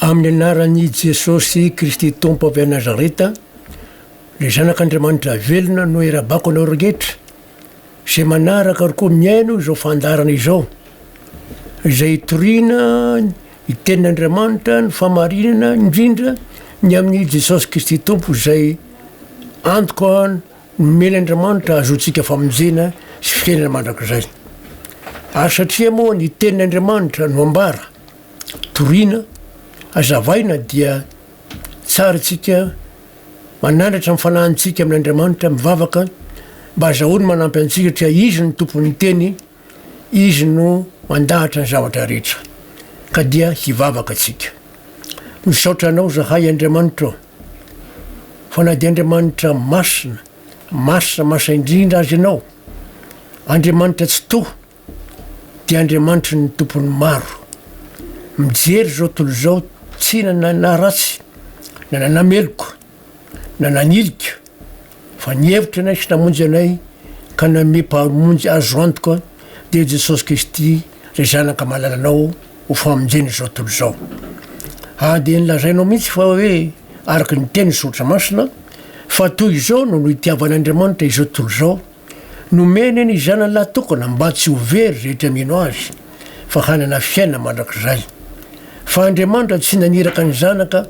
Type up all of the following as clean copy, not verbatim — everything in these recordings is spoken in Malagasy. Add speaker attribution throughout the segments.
Speaker 1: Amin'ny anaran'i Jesosy Kristy Tompo avy any Nazareta, ilay Zanak'Andriamanitra velona no iarabako anao rehetra izay manaraka ary koa mihaino izao fandaharana izao, izay itoriana ny tenin'Andriamanitra, ny fahamarinana indrindra ny amin'i Jesosy Kristy Tompo izay antoka nomen'Andriamanitra hahazoantsika famonjena sy fiainana mandrakizay. Ary satria moa ny tenin'Andriamanitra no ambara, torina, hazavaina dia tsara isika manandratra ny fanahintsika amin'Andriamanitra, mivavaka mba hazahoany manampy antsika satria Izy no tompon'ny teny, Izy no mandahatra ny zavatra rehetra. Ka dia hivavaka tsika. Misaotra Anao zahay Andriamanitra ô, fa na dia Andriamanitra masina, masina, masina indrindra aza Ianao, Andriamanitra Tsitoha, dia Andriamanitry ny tompon'ny maro. Mijery izao tontolo izao tsy nanaratsy na nanameloka na nanilika fa nihevitra anay sy namonjy anay ka nanome Mpamonjy azo antoka dia Jesosy Kristy ilay Zanaka malalanao ho famonjena izao tontolo izao. Ary dia nolazainao mihitsy fa hoe araka ny teny soratra masina fa toy izao no noitiavan'Andriamanitra izao tontolo izao Nomeny ny Zanany lahy tokana mba tsy ho very rehetra mino Azy, fa hanana fiainana mandrakizay. Fa Andriamanitra tsy naniraka ny Zanaka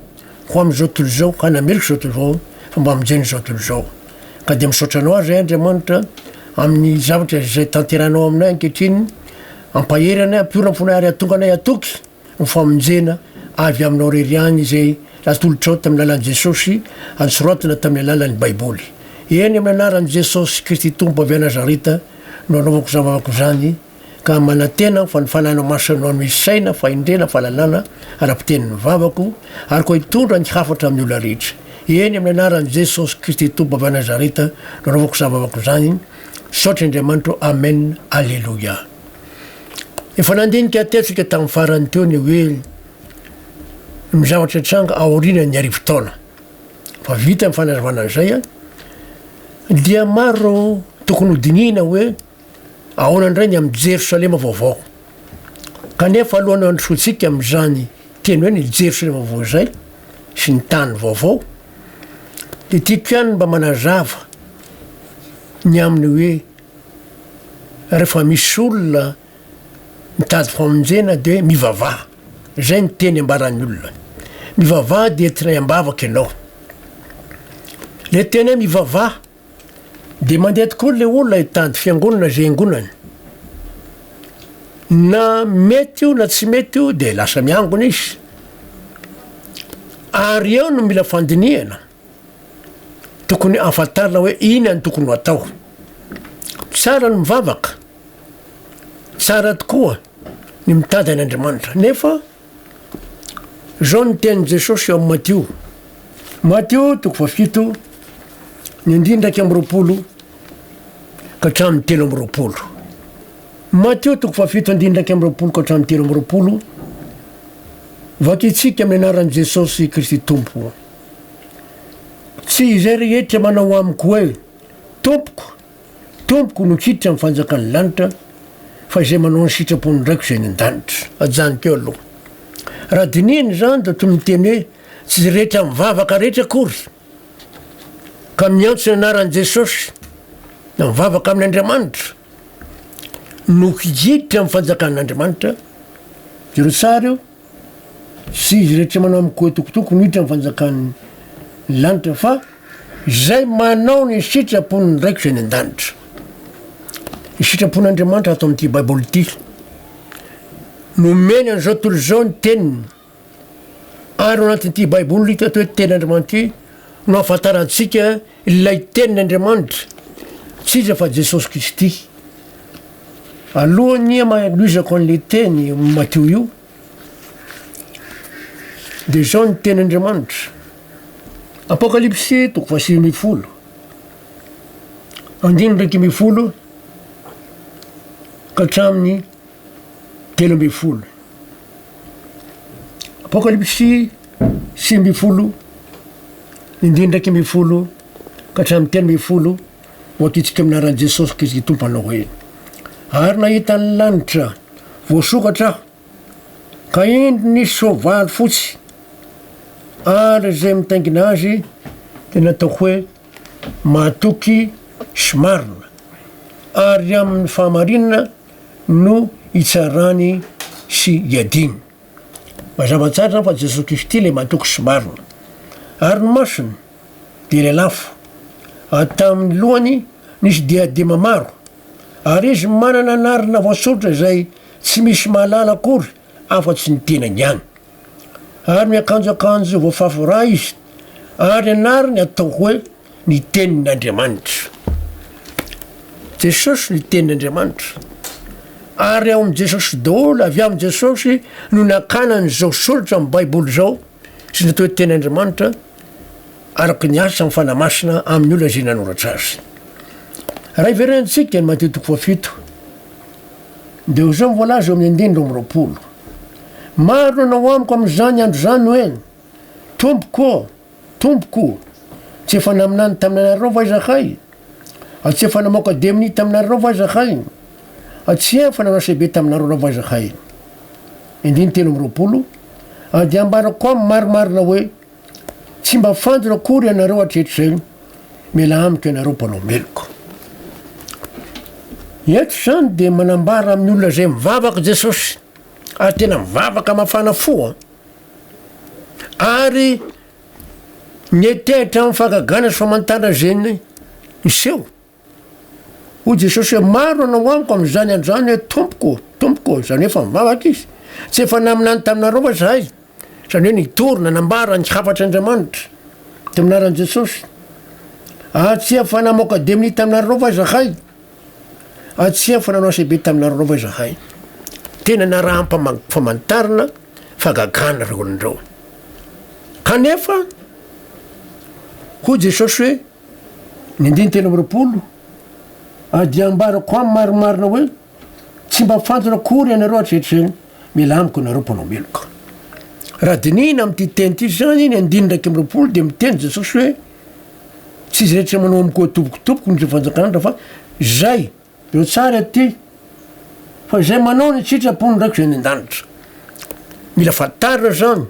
Speaker 1: ho amin'izao tontolo izao hanameloka izao tontolo izao, fa mba hamonjena izao tontolo izao. Ka dia misaotra Anao aho izay, Andriamanitra, amin'ny zavatra izay tanterahinao aminay ankehitriny, ampahery anay, ampiorina ny fonay ary hahatonga anay hatoky. Ho famonjena avy aminao irery ihany izay natolotrao tamin'ny alalan'i Jesosy ansoratana tamin'ny alalan'ny Baiboly. Eny, amin'ny anaran'i Jesosy Kristy Tompo avy any Nazareta no anaovako izany vavako izany, ka manantena aho fa ny Fanahinao Masina no hanome saina, fahendrena, fahalalana ara-piteny ny vavako, ary koa hitondra ny hafatra amin'ny olona rehetra. Eny, amin'ny anaran'i Jesosy Kristy Tompo avy any Nazareta no anaovako izany vavako izany. Misaotra Andriamanitro. Amen. Aleloia. Efa nandinika teo tsika tamin'ny farany teo ny hoe ny zavatra hitranga aorianan'ny arivotaona. Fa vita ny fanazavana an'izay an, dia maro tokony ho dinihina hoe ahoana indray ny amin'i Jerosalema vaovao. Kanefa alohan'ny handrosoantsika amin'izany teny hoe ny Jerosalema vaovao izay sy ny tany vaovao, dia tiako ihany ny mba manazava ny amin'ny hoe Rehefa misy olona mitady famonjena dia mivavaha. Izay ny teny ambaran'ny olona. Mivavaha dia entinay am-bavaka ianao. Le teny hoe mivavaha dia mandeha tokoa le olona hitady fiangonana izay iangonany. Na mety io na tsy mety io dia lasa miangona izy. Ary eo no mila fandinihana. Tokony hahafantarina hoe inona no tokony ho atao. Tsara ny mivavaka, tsara tokoa ny mitady an' Andriamanitra. Nefa izao ny tenin'i Jesosy ao amin'ny Matio, Matio toko fahafito, ny andininy 21 ka hatramin'ny 23. Matio toko fahafito andininy 21 ka hatramin'ny 23, vakintsika amin'ny anaran'i Jesosy Kristy Tompo. Tsy izay rehetra manao amiko hoe, Tompoko, Tompoko no hiditra amin'ny fanjakan'ny lanitra, fa izay manao ny sitrapon'ny Raiko izay any an-danitra. Ajanoko eo aloha. Raha dinihina izany dia toy ny miteny hoe tsy izay rehetra mivavaka rehetra akory ka miantso ny anaran'i Jesosy na mivavaka amin'Andriamanitra no hiditra amin'ny fanjakan'Andriamanitra. Jereo tsara io. Tsy izy rehetra manao amiko hoe tokotoko no hiditra ny fanjakan'ny lanitra fa izay manao ny sitrapon'ny Raiko izay any an-danitra. Ny sitrapon'Andriamanitra ato amin'ity Baiboly ity. Nomeny an'izao tontolo izao ny teniny. Ary ao anatin'ity Baiboly ity atao hoe tenin'Andriamanitra ity no ahafantarantsika ilay tenin'Andriamanitra. Tsy iza fa Jesosy Kristy. Alohan'ny hanohizako an'ilay teny Matio io, dia izao ny tenin'Andriamanitra, Apokalypsy toko faha-19, andininy 11 ka hatramin'ny 13. Apokalypsy 19, andininy 11 ka hatramin'ny 13. Ho akitsika amin'ny anaran'i Jesosy Kristy Tompo hanao hoe, Ary nahita ny lanitra voasokatra aho, ka indro nisy soavaly fotsy. Ary izay mitaingina azy dia natao hoe mahatoky sy marina, ary amin'ny fahamarinana no itsarany sy iadiany. Mazava tsara izany fa Jesosy Kristy ilay mahatoky sy marina. Ary ny masony dia lelafo, ary tamin'ny lohany nisy diadema maro, ary izy manana anarana voasoratra izay tsy misy mahalala akory afa-tsy ny tenany ihany. Ary miakanjo akanjo voafafy ra izy, ary anarany atao hoe ny Tenin'Andriamanitra. Jesosy ny Tenin'Andriamanitra. Ary ao amin'i Jesosy daholo, avy amin'i Jesosy no nakana an'izao soratra amin'ny Baiboly izao, sy ny atao hoe Tenin'Andriamanitra, araka ny asan'ny Fanahy Masina amin'ny olona izay nanoratra azy. Raha iverenantsika ny Matio toko fahafito, dia ho izao ny voalaza eo amin'ny andininy 22. Maro no hanao amiko amin'izany andro izany hoe, Tompoko ô, Tompoko ô, tsy efa naminany tamin'ny anaranao va izahay? Ary tsy efa namoaka demonia tamin'ny anaranao va izahay? Ary tsy efa nanao asa lehibe tamin'ny anaranao va izahay? Andininy 23, Ary dia ambarako aminy marimarina hoe, Tsy mba fanjona akory ianareo hatreto izay, mialà amiko ianareo mpanao meloka. Eto izany dia manambara amin'ny olona izay mivavaka Jesosy, ary tena mivavaka mafana fo an! Ary nietehitra amin'ny fahagagana sy famantarana izay niseho. Hoy Jesosy hoe, Maro no hanao amiko amin'izany andro izany hoe, Tompoko ô, Tompoko ô, izany hoe efa mivavaka izy. Tsy efa naminany taminareo va izahay? Izany hoe nitory, nanambara ny hafatr'Andriamanitra tamin'ny anaran'i Jesosy. Ary tsy efa namoaka demonia taminareo va izahay? Ary tsy efa nanao asa lehibe taminareo va izahay? Tena naraham-pamantarana fahagagana ireo olona ireo. Kanefa, hoy Jesosy hoe, Ny andininy 23, Ary dia ambarako aminy marimarina hoe, Tsy mba fantatra akory ianareo hatreto izay, mialà amiko ianareo mpanao meloka. Raha dinihina amin'ity teny ity izany, ny andininy 21 dia miteny Jesosy hoe, Tsy izay rehetra manao amiko hoe tompoko, tompoko no hiditra amin'ny fanjakan'Andriamanitra fa izay, eo tsara ity, fa izay manao ny sitrapon'ny Raiko izay any an-danitra. Mila fantarina izany.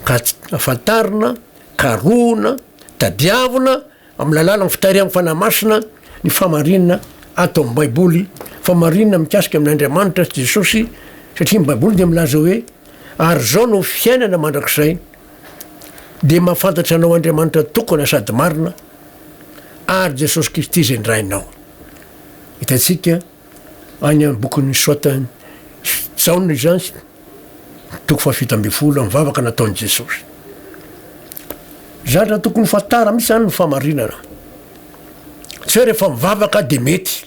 Speaker 1: Ka fantarina, karohina, tadiavina amin'ny lalànan'ny fitarihan'ny Fanahy Masina ny fahamarinana ato amin'ny Baiboly, fahamarinana mikasika amin'Andriamanitra sy Jesosy, satria ny Baiboly dia milaza hoe, ary izao no fiainana mandrakizay, dia mahafantatra anao Andriamanitra tokana sady marina, ary Jesosy Kristy izay nirahinao. Hitantsika any amin'ny bokin'ny Soata Jaona izany. Toko fahafito ambin'ny folo amin'ny vavaka nataon'i Jesosy. Zavatra tokony ho fantara mihitsy izany ny fahamarinana. Tsy hoe rehefa mivavaka dia mety.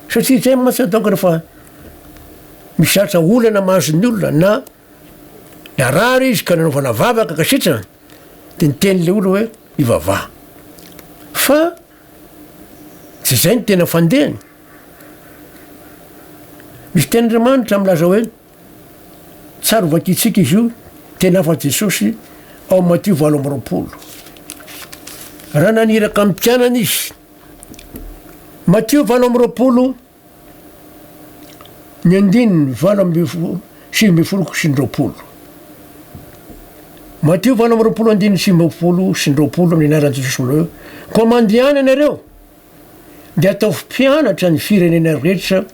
Speaker 1: Satria izay mantsy donc rehefa misy zavatra olana mahazo ny olona na narary izy ka nanaovana vavaka ka sitrana dia niteny ilay olona hoe mivavaha. Fa tsy izay no tena fandehany. Misy tenin'Andriamanitra milaza hoe, tsara ho vakintsika izy io, teny hafatr'i Jesosy ao Matio 28. Raha naniraka ny mpianany izy, Matio 28, ny andininy 18 19 sy ny 20. Matio 28 andininy 19 sy ny 20 amin'ny anaran'i Jesosy manao hoe, koa mandehana ianareo, dia ataovy mpianatra ny firenena rehetra,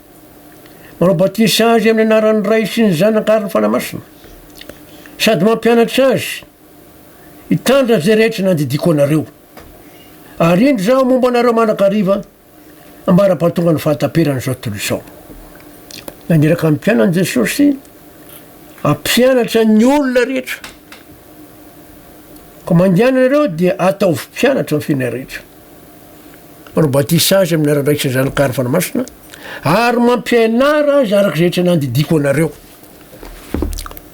Speaker 1: manao batisa azy amin'ny anaran'ny Ray sy ny Zanaka ary ny Fanahy Masina, sady mampianatra azy hitandrina izay rehetra nandidiako anareo. Ary indro izaho momba anareo mandrakariva ambara-pahatonga ny fahataperan'izao tontolo izao. Naniraka ny mpianany Jesosy hampianatra ny olona rehetra. Koa mandehana ianareo dia ataovy mpianatra ny firenena rehetra. Manao batisa azy amin'ny anaran'ny Ray sy ny Zanaka ary ny Fanahy Masina, ary mampianara azy araka izay rehetra nandidiako anareo.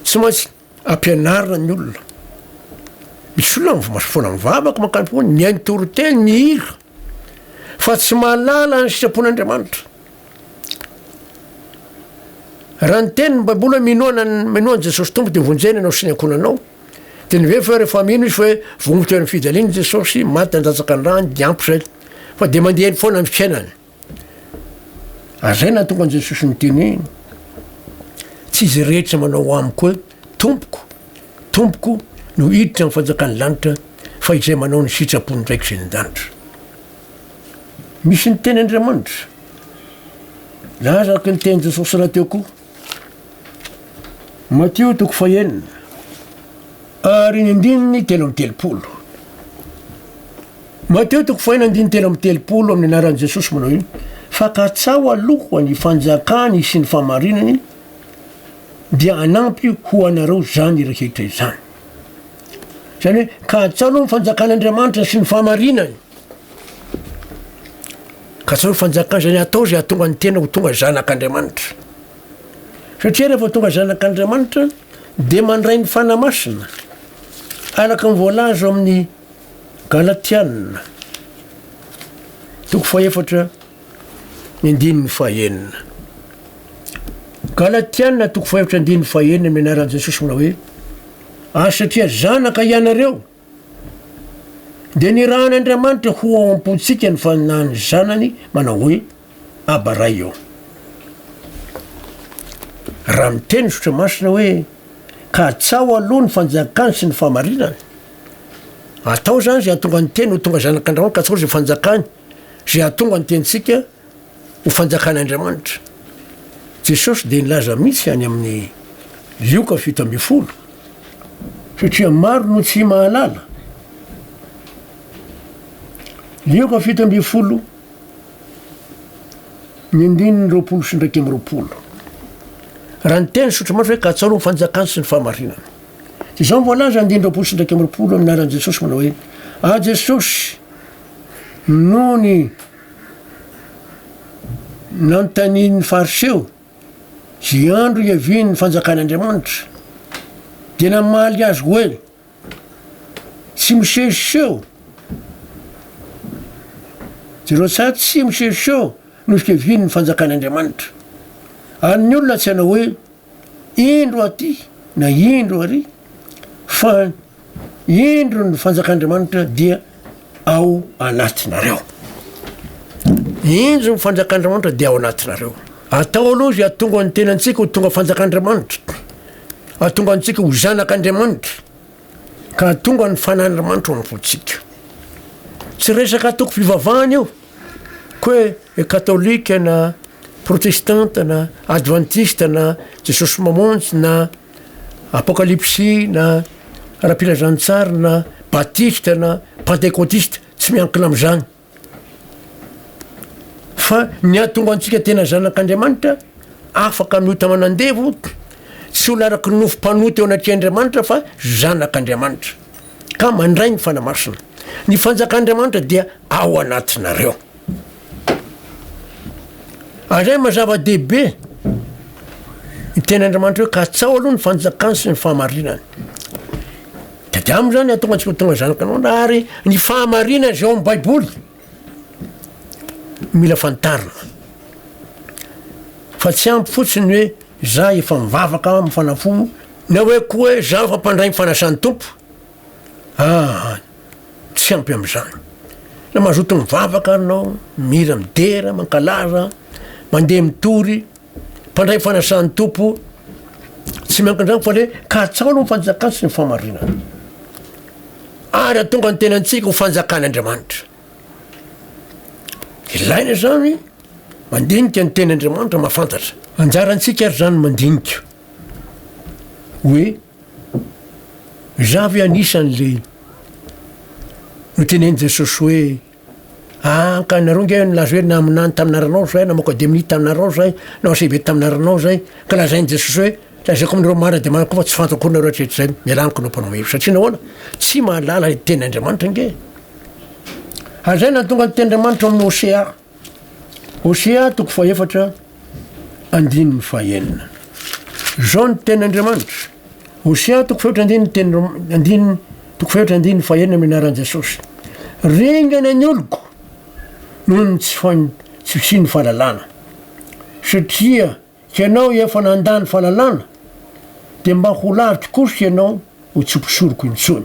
Speaker 1: Tsy maintsy ampianarina ny olona. Misy olona foana mivavaka mankany foana, mihaino toriteny, mihira, fa tsy mahalala ny sitrapon'Andriamanitra. Raha niteny ny Baiboly hoe minoa minoa an'i Jesosy Tompo dia vonjena ianao sy ny ankohonanao, dia ny hoe rehefa mino izy fa hoe vono teo amin'ny fijaliana i Jesosy, maty nandatsaka ny rany dia ampy izay, fa dia mandeha eny foana ny fiainany. Ary izay nahatonga an'i Jesosy niteny hoe, tsy izy rehetra manao amiko hoe Tompoko. Tompoko no hiditra amin'ny fanjakan'ny lanitra fa izay manao ny sitrapon'ny Raiko izay any an-danitra. Misy ny teny Andriamanitra. Laza araka ny tenin'i Jesosy rahateo koa. Matio toko fahenina ary ny andininy 33. Matio toko fahenina andininy 33 amin'ny anaran'i Jesosy manao io fa katsaho aloha ny fanjakany sy ny fahamarinany dia hanampy ho anareo izany rehetra izany. Izany hoe katsaho aloha ny fanjakan'Andriamanitra sy ny fahamarinany. Katsaho ny fanjakany izany atao izay hahatonga ny tena ho tonga zanak'Andriamanitra. Satria rehefa tonga zanak'Andriamanitra dia mandray ny Fanahy Masina araka ny voalaza ao amin'ny Galatiana toko fahefatra ny andininy fahenina. Galatiana toko fahefatra andininy fahenina amin'ny anaran'i Jesosy manao hoe ary satria zanaka ianareo dia nirahan'Andriamanitra ho ao am-pontsika ny fanahin'ny zanany manao hoe Aba Ray ô. Raha miteny ny Soratra Masina hoe katsaho aloha ny fanjakany sy ny fahamarinany, atao izany izay hahatonga ny teny ho tonga zanak'Andriamanitra, katsaho izay fanjakany, izay hahatonga ny tenintsika ho fanjakan'Andriamanitra. Jesosy dia nilaza mihitsy any amin'ny Lioka 17, satria maro no tsy mahalala. Lioka 17, ny andininy 20 sy 21. Raha niteny Soratra Masina hoe katsaho ny fanjakany sy ny fahamarinana. Dia izao no voalaza andininy 20 sy 21 amin'ny anaran'i Jesosy manao hoe, Ah Jesosy, nony nanontanian'ny Fariseo izay andro hiavian'ny fanjakan'Andriamanitra, dia namaly azy hoe, Tsy misehoseho, jereo tsara, tsy misehoseho no fiavian'ny fanjakan'Andriamanitra. Ary ny olona tsy hanao hoe, Indro aty na indro ary, fa Indro ny fanjakan'Andriamanitra dia ao anatinareo. Indro ny fanjakan'Andriamanitra dia ao anatinareo. Atao aloha izay hahatonga ny tenantsika ho tonga fanjakan'Andriamanitra, hahatonga antsika ho zanak'Andriamanitra, ka hahatonga ny fanan'Andriamanitra ao am-pontsika. Tsy resaka antoko fivavahana io, ko hoe katolika na protestanta na advantista na Jesosy Mamonjy na Apokalypsy na ara-pilazantsara na batista na pantekotista, tsy miankina amin'izany. Fa ny hahatonga antsika tena zanak'Andriamanitra, afaka amin'ny ota manandevo, tsy olona araky ny nofo mpanota eo anatrehan'Andriamanitra fa zanak'Andriamanitra. Ka mandray ny Fanahy Masina. Ny fanjakan'Andriamanitra dia ao anatinareo. Ary zay maha zava-dehibe ny tenin'Andriamanitra hoe katsaho aloha ny fanjakany sy ny fahamarinany. Tadiavo zany hahatonga antsika ho tonga zanak'Andriamanitra ary ny fahamarinana izay ao amin'ny Baiboly mila fantarina. Fa tsy ampy fotsiny hoe za efa mivavaka mifana fo na hoe koa hoe za efa mpandray ny fanasan'ny Tompo. Aa tsy ampy am'zany. Na mazoto mivavaka ary anao, mihira midera, mankalaza, mandeha mitory, mpandray fanasan'ny Tompo, tsy miankin-drano fa le katsaho aloha ny fanjakana sy ny fahamarinana. Ary hahatonga ny tenantsika ho fanjakan'Andriamanitra. Ilaina zany mandinika ny tenin'Andriamanitra mahafantatra. Anjarantsika ary zany mandinika hoe Izaho ve anisan'le notenenin'i Jesosy hoe, Ah, ka nareo nge nilaza hoe naminany tamin'ny anaranao zahay, namoaka demonia tamin'ny anaranao zahay, nanao asa lehibe tamin'ny anaranao zahay. Ka lazain'i Jesosy hoe, lazaiko aminareo marina dia marina koa fa tsy fantako akory nareo hatreto izay, mialà amiko nareo mpanao hery. Satria nahoana? Tsy mahalala ny tenin'Andriamanitra nge. Ary izay nahatonga ny tenin'Andriamanitra ao amin'ny Hosea. Hosea toko fahefatra andininy fahenina. Izao ny tenin'Andriamanitra. Hosea toko fahefatra andininy teny andininy toko fahefatra andininy fahenina amin'ny anaran'i Jesosy. Ringana ny oloko noho ny tsy fan tsy fisian'ny fahalalana. Satria Ianao efa nandà ny fahalalana, dia mba ho lavitro kosa ianao ho tsy mpisoroko intsony.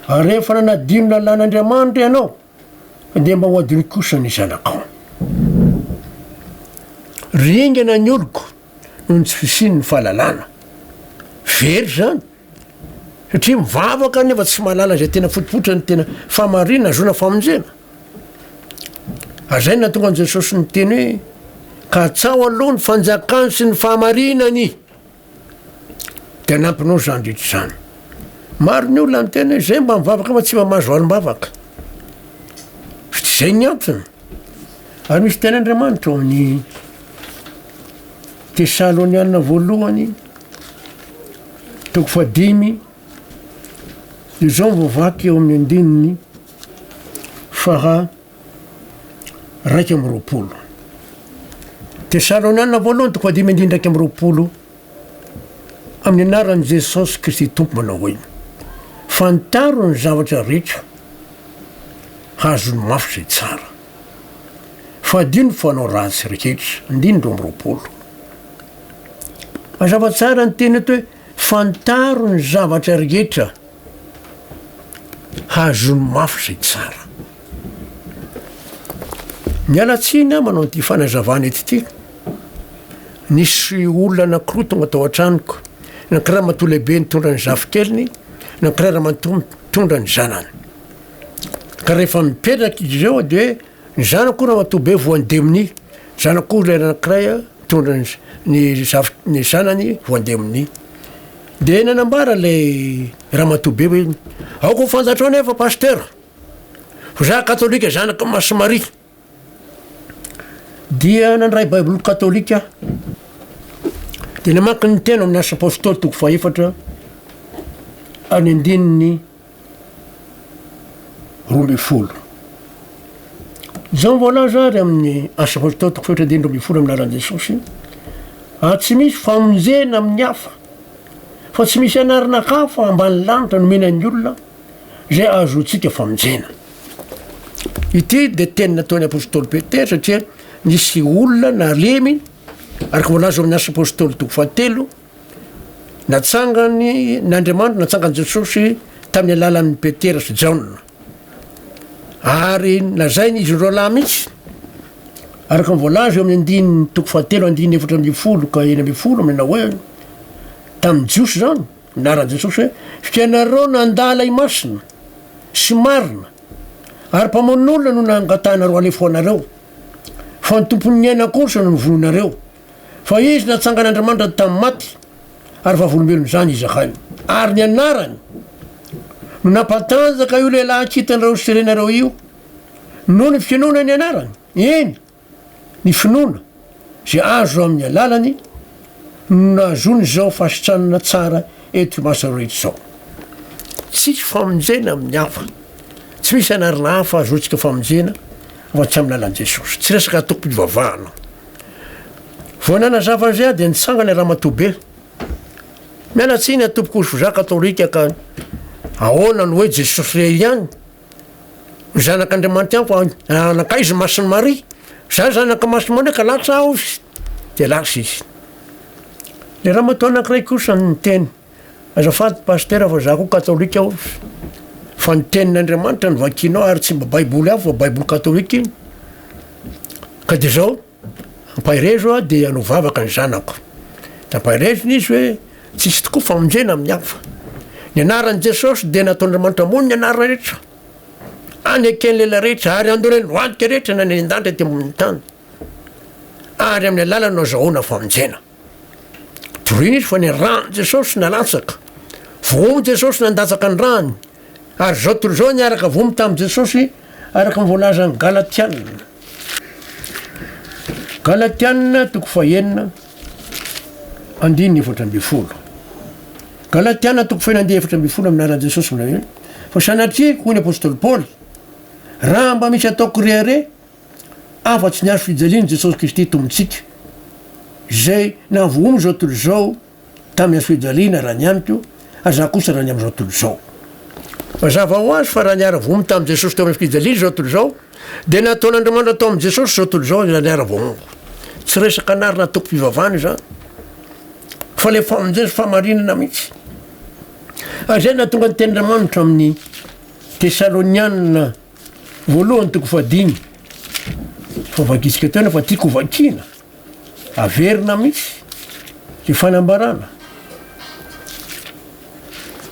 Speaker 1: Ary rehefa nanadino ny lalàn'Andriamanitra ianao, dia mba ho adinoiko kosa ny zanakao. Ringana ny oloko noho ny tsy fisian'ny fahalalana. Very izany. Satria mivavaka nefa tsy mahalala izay tena fotopototra ny tena fahamarinana ahazoana famonjena. Ary izay no nahatonga an'i Jesosy niteny hoe, Katsaho aloha ny fanjakany sy ny fahamarinany, dia hanampinao izany rehetra izany. Maro ny olona miteny hoe izay mba mivavaka fa tsy mba mahazo valim-bavaka. Fa tsy izay ny antony. Ary misy teny Andriamanitra ao amin'ny Tesaloniana voalohany, toko fahadimy, izao voavaky eo amin'ny andininy faha 21. Tesaloniana voalohany toko fahadimy andininy 21, amin'ny anaran'i Jesosy Kristy Tompo manao hoe, Fantaro ny zavatra rehetra, hazony mafy izay tsara. Fadio ny fanao ratsy rehetra, andininy 22. Mazava tsara ny teny eto hoe fantaro ny zavatra rehetra, hazony mafy izay tsara. Miala tsiny aho manao an'ity fanazavana eto ity. Nisy olona anankiroa tonga tao an-tranoko. Ny anankiray ramatoa lehibe nitondra ny zafikeliny, ny anankiray ramatoa mitondra ny zanany. Ka rehefa mipetraka izy ireo dia ny zanako ramatoa be voan'ny demonia, ny zanako ilay anankiray mitondra ny ny zaf- ny zanany voan'ny demonia. Dia nanambara ilay ramatoa be hoe aoka ho fantatrao anefa pasteur fa za katolika zanak'i Masy Maria. Dia nandray baiboly katolika aho dia namaky ny teny amin'ny Asa Apôstôly toko fahefatra any andininy 12. Izao no voalaza ary amin'ny Asa Apôstôly toko fahefatra andininy 12 amin'ny anaran'i Jesosy, ary tsy misy famonjena amin'ny hafa, fa tsy misy anarana hafa ambany lanitra nomena ny olona izay ahazoantsika famonjena. Ity dia teny nataon'ny Apôstôly Petera satria nisy olona nalemy araka voalaza ao amin'ny Asa Apôstôly toko fahatelo, Natsangany n'Andriamanitra, natsangan'i Jesosy tamin'ny alalan'i Petera sy Jaona. Ary lazainy izy roa lahy mihitsy, araka ny voalaza eo amin'ny andininy toko fahatelo andininy 14 ka 16 manao hoe, tamin'ny Jiosy izany, anaran'i Jesosy hoe, Fianareo nandala i masina sy marina, ary mpamono olona no nangatahanareo alefa ho anareo, fa ny tompon'ny aina kosa no novonoinareo. Fa Izy natsangan'Andriamanitra tamin'ny maty, ary vavolombelon'izany izahay. Ary ny anarany no nampatanjaka io lehilahy hitanareo sy renareo io, noho ny finoana ny anarany, eny, ny finoana izay azo amin'ny alalany no nahazoany izao fahasitranana tsara eto imasonareo rehetra izao. Tsisy famonjena amin'ny hafa, tsy misy anarana hafa ahazoantsika famonjena afa-tsy amin'ny alalan'i Jesosy. Tsy resaka antokom-pivavahana. Vao nanazava an'izay aho dia nitsangana ramatoa be. Miala tsiny aho tompoko hoy za katolika ka ahoana no hoe Jesosy irery ihany no zanak'Andriamanitra ihany fa nankaiza i Masin'i Maria? Za zanak'i Masin'i Maria ka lasa aho hoy dia lasa izy. Ilay ramatoa anankiray kosa niteny, azafady pasitera fa za koa katolika hoy fa ny tenin'Andriamanitra no vakianao ary tsy mba baiboly hafa fa baiboly katolika iny. Ka dia zao, ampaherezo aho dia hanao vavaka ny zanako. Dia ampaherezina izy hoe tsisy tokoa famonjena amin'ny hafa. Ny anaran'i Jesosy dia nataon'Andriamanitra ambony ny anarana rehetra. Any eken'ny lehilahy rehetra ary andorany lohalika rehetra na any an-danitra ety ambonin'ny tany. Ary amin'ny alalany no azahoana famonjena. Torina izy fa ny ran'i Jesosy nalatsaka. Voa Jesosy nandatsaka ny rany. Ary izao tontolo izao niaraka vomy tamin'i Jesosy araka ny voalazan'ny Galatiana. Galatiana toko fahenina andininy 14. Galatiana toko fahenina andininy 14 amin'ny anaran'i Jesosy manao hoe, Fa sanatria, hoy ny apostoly Paoly, raha mba misy ataoko rehareha afa-tsy ny hazo fijalian'i Jesosy Kristy Tompontsika, izay nahavohomy izao tontolo izao tamin'ny hazo fijaliana raha ny amiko, ary izaho kosa raha ny amin'izao tontolo izao. Mazava ho azy fa raha niara-vohombo tamin'i Jesosy teo amin'ny hazo fijaliana izao tontolo izao, dia nataon'Andriamanitra tao amin'i Jesosy izao tontolo izao raha niara-voahombo. Tsy resaka anarana antokom-pivavahana izany, fa ilay famonjena sy fahamarinana mihitsy. Ary izay no nahatonga ny tenin'Andriamanitra amin'ny Tesalonianina voalohany toko fahadimy, fa vakintsika teo nefa tiako ho vakiana. Averina mihitsy le fanambarana.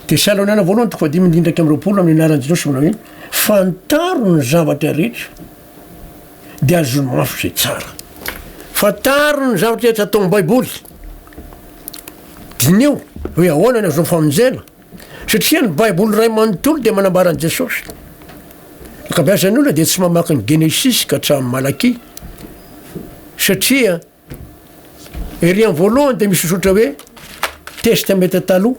Speaker 1: Tesaloniana voalohany toko fahadimy andininy 21 amin'ny anaran'i Jesosy manao hoe, Fantaro ny zavatra rehetra, dia azony mafy izay tsara. Fantaro ny zavatra rehetra atao amin'ny Baiboly. Diniho hoe ahoana ny azonao famonjena. Satria ny Baiboly iray manontolo dia manambara an'i Jesosy. Ny ankabeazan'ny olona dia tsy mamaky ny Genesisy ka hatramin'ny Malakia. Satria ery amin'ny voalohany dia misy misotra hoe Testamenta Taloha.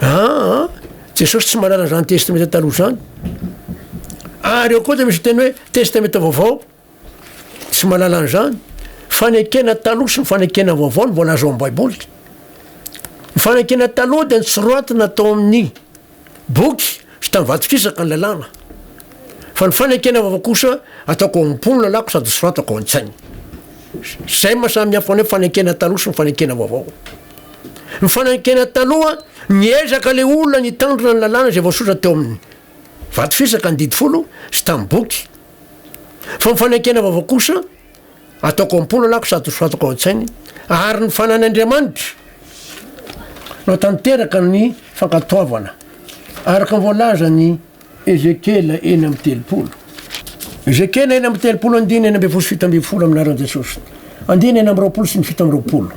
Speaker 1: Aa, Jesosy tsy mahalala izany Testamenta Taloha izany. Ary eo koa dia misy teny hoe Testamenta Vaovao. Tsy mahalala an'izany. Fanekena taloha sy ny fanekena vaovao no voalaza ao amin'ny Baiboly. Ny fanekena taloha dia ny soratana tao amin'ny boky sy tamin'ny vato fisaka ny lalàna. Fa ny fanekena vaovao kosa ataoko ao am-po ny lalàko sady soratako ao an-tsaina. Izay maha samy hafa ny hoe fanekena taloha sy ny fanekena vaovao. Ny fanekena taloha, niezaka ilay olona nitandrina ny lalàna izay voasoratra teo amin'ny vato fisaka ny didy folo sy tamin'ny boky. Fa ny fanekena vaovao kosa, ataoko am-po lalako sady hosoratako ao an-tsainy, ary ny fanahin' Andriamanitra no hatanteraka ny fankatoavana, araka ny voalazan'i Ezekiela 36. Ezekiela 36 andininy 16 sy 17 amin'ny anaran'i Jesosy. Andininy 26 sy ny 27.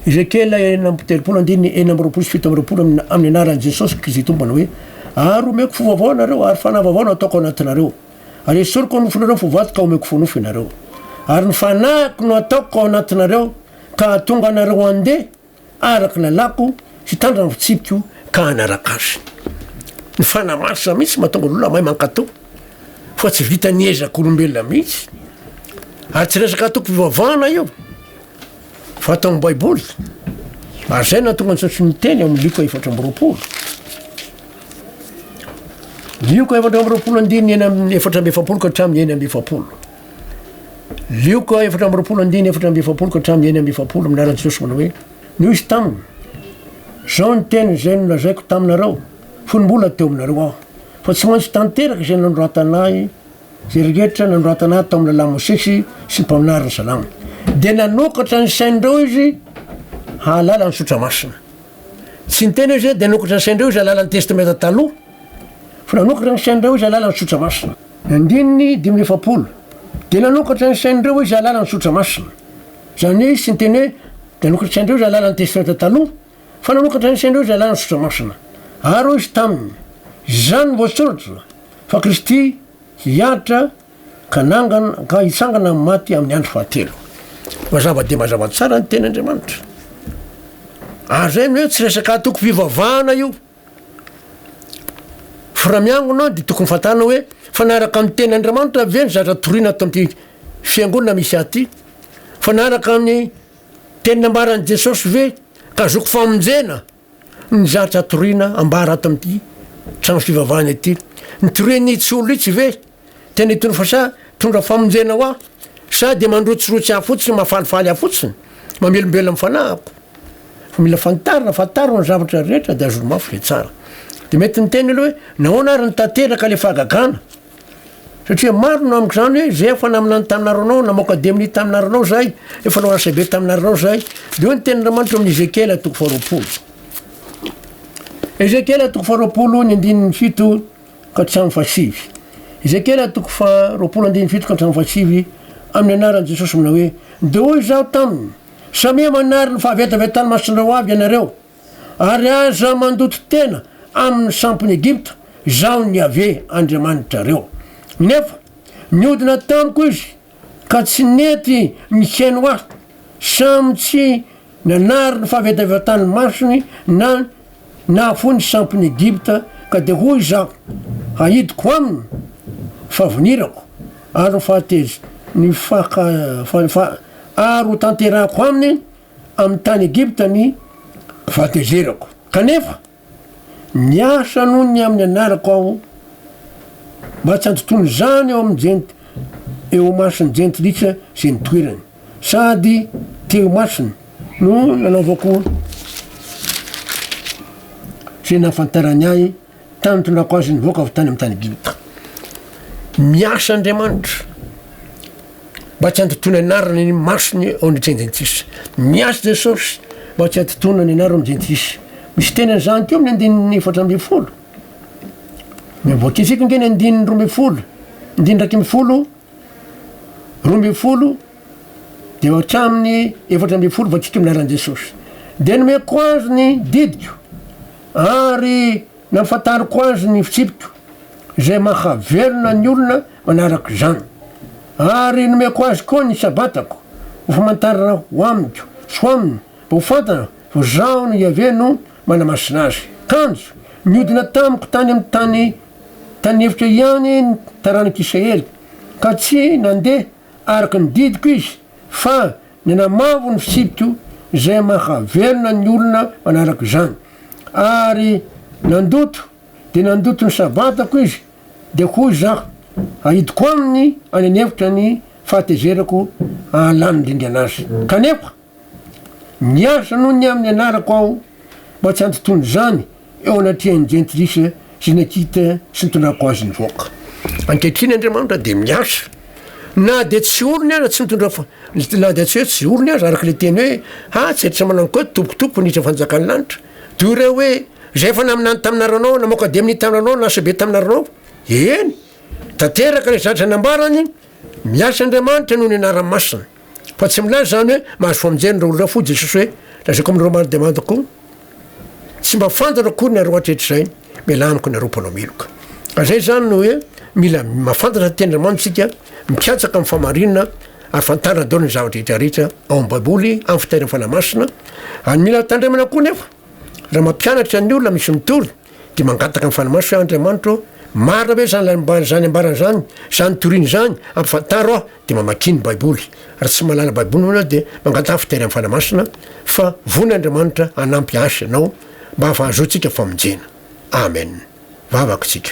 Speaker 1: Ezekiela 36 andininy 26 sy 27 amin'ny anaran'i Jesosy Kristy Tompo manao hoe, Ary omeko fo vaovao ianareo, ary fanahy vaovao no ataoko ao anatinareo. Ary esoriko ny nofonareo fo vato ka omeko fo nofo ianareo. Ary ny fanahiko no ataoko ao anatinareo ka hahatonga anareo handeha araka ny lalàko, hitandrina ny fitsipiko ka hanaraka azy. Ny fanahy masina mihitsy mahatonga ny olona mahay mankatò, fa tsy vitan'ny ezak'olombelona mihitsy. Ary tsy resaka antokom-pivavahana io. Fa ato amin'ny Baiboly, ary izay no nahatonga an'i Jesosy niteny ao amin'ny Lioka 24. Lioka 24 andininy 46 ka hatramin'ny 46. Lioka 24 andininy 44 ka hatramin'ny 46 amin'ny anaran'i Jesosy manao hoe, Ny hoy izy taminy, Izao ny teny izay nolazaiko taminareo fony mbola teo aminareo aho, fa tsy maintsy tanteraka izay nanoratana ahy Izay rehetra nanoratana ahy tao amin'ny lalàn'i Mosesy sy ny mpaminany ary ny Salamo. Dia nanokatra ny sain'ireo izy hahalala ny Soratra Masina. Tsy niteny izy hoe dia nanokatra ny sain'ireo izy hahalala ny Testamenta Taloha, fa nanokatra ny sain'ireo izy hahalala ny Soratra Masina. Andininy 45, Dia nanokatra ny sain'ireo izy hahalala ny Soratra Masina. Izany hoe izy tsy niteny hoe dia nanokatra ny sain'ireo izy hahalala ny Testamenta Taloha, fa nanokatra ny sain'ireo izy hahalala ny Soratra Masina. Ary hoy izy taminy, Izany no voasoratra, fa Kristy hiaritra ka nangana ka hitsangana amin'ny maty amin'ny andro fahatelo. Mazava dia mazava tsara ny teny Andriamanitra. Ary zay ny hoe tsy resaka antokom-pivavahana io. Fa raha miangona dia tokony fantarina hoe fanaraka amin'ny teny Andriamanitra ve ny zavatra toriana ato amin'ity fiangonana misy ahy ity? Fanaraka amin'ny teny nambaran'i Jesosy ve ka azoko famonjena? Ny zatra toriana ambara ato amin'ity trano fivavahana ity. Ny torian'itsy olona itsy ve tena itony fa sa mitondra famonjena ho ahy sa dia mandrotsirotsy ahy fotsiny, mahafalifaly ahy fotsiny, mamelombelona ny fanahiko. Fa mila fantarina, fantaro ny zavatra rehetra dia azony mafy ilay tsara. Dia mety niteny aloha hoe nahoana ary no tanteraka ilay fahagagana? Satria maro no amiko izany hoe zay efa naminany taminaranao, namoaka demonia taminaranao zahay, efa nanao asa be taminaranao zahay. Dia hoy ny tenin'Andriamanitra ao amin'ny Ezekiela toko faharoapolo. Ezekiela toko faharoapolo ny andininy fito ka hatramin'ny fahasivy. Ezekiela toko faharoapolo andininy fito ka hatramin'ny fahasivy amin'ny anaran'i Jesosy manao hoe, Dia hoy izaho taminy, Samia manary ny fahavetavetan'ny masonareo avy ianareo, Ary aza mandoto tena amin' ny sampin' Egypta, Izaho no Iaveh Andriamanitrareo. Nefa niodina tamiko izy ka tsy nety nihaino ahy, samy tsy nanary ny fahavetavetan' ny masony na nahafoy ny sampin' Egypta, ka dia hoy izaho, Hahidiko aminy ny fahavinirako ary ny fahatez ny faka fa ary ho tanterahako aminy amin'ny tany Egypta ny fahatezerako. Kanefa, niasa noho ny amin'ny anarako aho mba tsy handotoana izany eo amin'ny jent eo imason'ny jentilisa izay nitoerany, sady teo imasony no nanaovako izay nahafantarany ahy tany nitondrako azy nivoaka avy tany amin'ny tany Egypta. Miasa Andriamanitra mba tsy handotoana anarana ny masony ao ny jentilisa. Miasa Jesosy mba tsy handotoana ny anarany jentilisa. Misy teny an'izany koa amin'ny andininy 14. Voakisiko ange ny andininy 12, andininy 11, 12 dia hatramin'ny 14 vakiko amin'ny anaran'i Jesosy. Dia nomeko azy ny didiko ary nampahafantariko azy ny fitsipiko izay mahavelona ny olona manaraka izany. Ary nomeko azy koa ny sabatako ho famantarana ho amiko sy ho aminy mba ho fantany fa Izaho no Yaveh no manamasina azy. Kanjo niodina tamiko tany amin'ny tany taniefitra ihany ny taranak'Israely, ka tsy nandeha araka ny didiko izy, fa nanamavo ny fitsipiko izay mahavelona ny olona manaraka izany. Ary nandoto dia nandoto ny Sabatako izy, dia hoy izaho, Ahidiko aminy any an'efitra ny fahatezerako hahalany ringana azy. Kanefa Miasa noho ny amin'ny anarako aho mba tsy handotoana izany eo anatrehan'ny Jentilisa izay nakita sy nitondrako azy nivoaka. Ankehitriny Andriamanitra dia miasa na dia tsy olony aza tsy mitondra fa na dia tsy hoe tsy olony aza araka ilay teny hoe ha tsy hentitra manao koa tompoko tompoko niditra fanjakan'ny lanitra toy ireo hoe izay efa naminany taminaranao namoaka demonia taminaranao nasa be taminaranao eny tanteraka ilay zatra nambarany miasa Andriamanitra noho ny anarany masina Fa tsy milaza izany hoe mahazo famonjena ireo olona fo Jesosy hoe lazaiko aminareo marina dia marina tokoa tsy mba fantatra akory nareo hatretr'izay mialà amiko nareo mpanao meloka. Ka zay izany no hoe mila mahafantatra ny tenin'Andriamanitra isika, mikatsaka amin'ny fahamarinana ary fantarina daholo ny zavatra rehetra rehetra ao amin'ny baiboly amin'ny fitahiran'ny fanahy masina. Ary mila tandremana koa nefa raha mampianatra ny olona misy mitory dia mangataka ny Fanahy Masina hoe, Andriamanitra ô, marina ve izany izany ambarany izany, izany toriany izany, ampifantaro aho, dia mamakia ny Baiboly. Raha tsy mahalala Baiboly moa ianao dia mangataha fitahiran'ny Fanahy Masina fa vonona Andriamanitra hanampy ahy sy ianao mba hahazoantsika famonjena. Amen. Vavaka isika.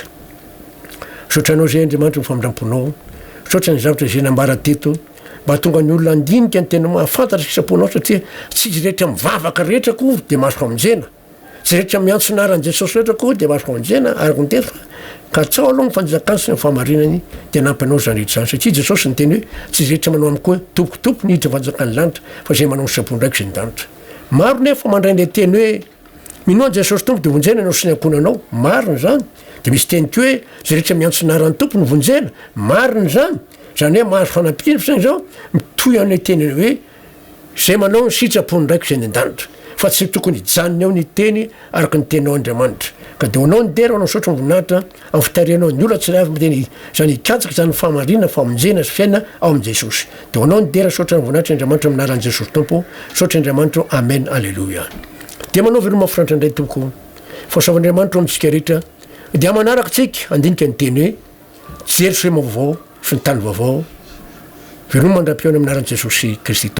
Speaker 1: Misaotra Anao izay Andriamanitra ny famindram-ponao. Misaotra ny zavatra izay nambara teto mba hahatonga ny olona handinika ny tenanao, hahafantatra ny sitraponao satria tsy izy rehetra mivavaka rehetra akory dia mahazo famonjena. Izay rehetra miantso ny anaran'i Jesosy rehetra koa dia mahazo famonjena araka ny teny fa katsaho aloha ny fanjakany sy ny fahamarinany dia hanampy anao izany rehetra izany satria Jesosy niteny hoe tsy izay rehetra manao amiko hoe tompoko tompoko ny hiditra ny fanjakan'ny lanitra fa izay manao ny sitrapon'ny Raiko izay an-danitra. Maro nefa mandray ilay teny hoe minoa an'i Jesosy Tompo dia vonjena ianao sy ny ankohonanao. Marina izany. Dia misy teny koa hoe izay rehetra miantso ny anaran'ny Tompo no vonjena. Marina izany. Izany hoe mahazo fanampiana fa izao mitohy amin'ilay teny hoe Izay manao ny sitrapon'ny Raiko izay any an-danitra, fa tsy tokony hijanona eo ny teny araka ny teninao Andriamanitra. Ka dia ho Anao ny dera, ho Anao ny saotra ny voninahitra, amin'ny fitarihanao ny olona tsirairay avy miteny izany hikatsaka izany fahamarinana, famonjena sy fiainana ao amin'i Jesosy. Dia ho Anao ny dera, saotra ny voninahitra Andriamanitra amin'ny anaran'i Jesosy Tompo. Saotra Andriamanitra o, Amen, Aleloia. Dia manao veloma mahafinaritra indray Tompoko. Fahasoavan'Andriamanitra ho amintsika rehetra. Dia manaraka tsika handinika ny teny hoe. Jerosalema vaovao sy ny tany vaovao, veloma mandra-pihaona amin'ny anaran'i Jesosy Kristy Tompo.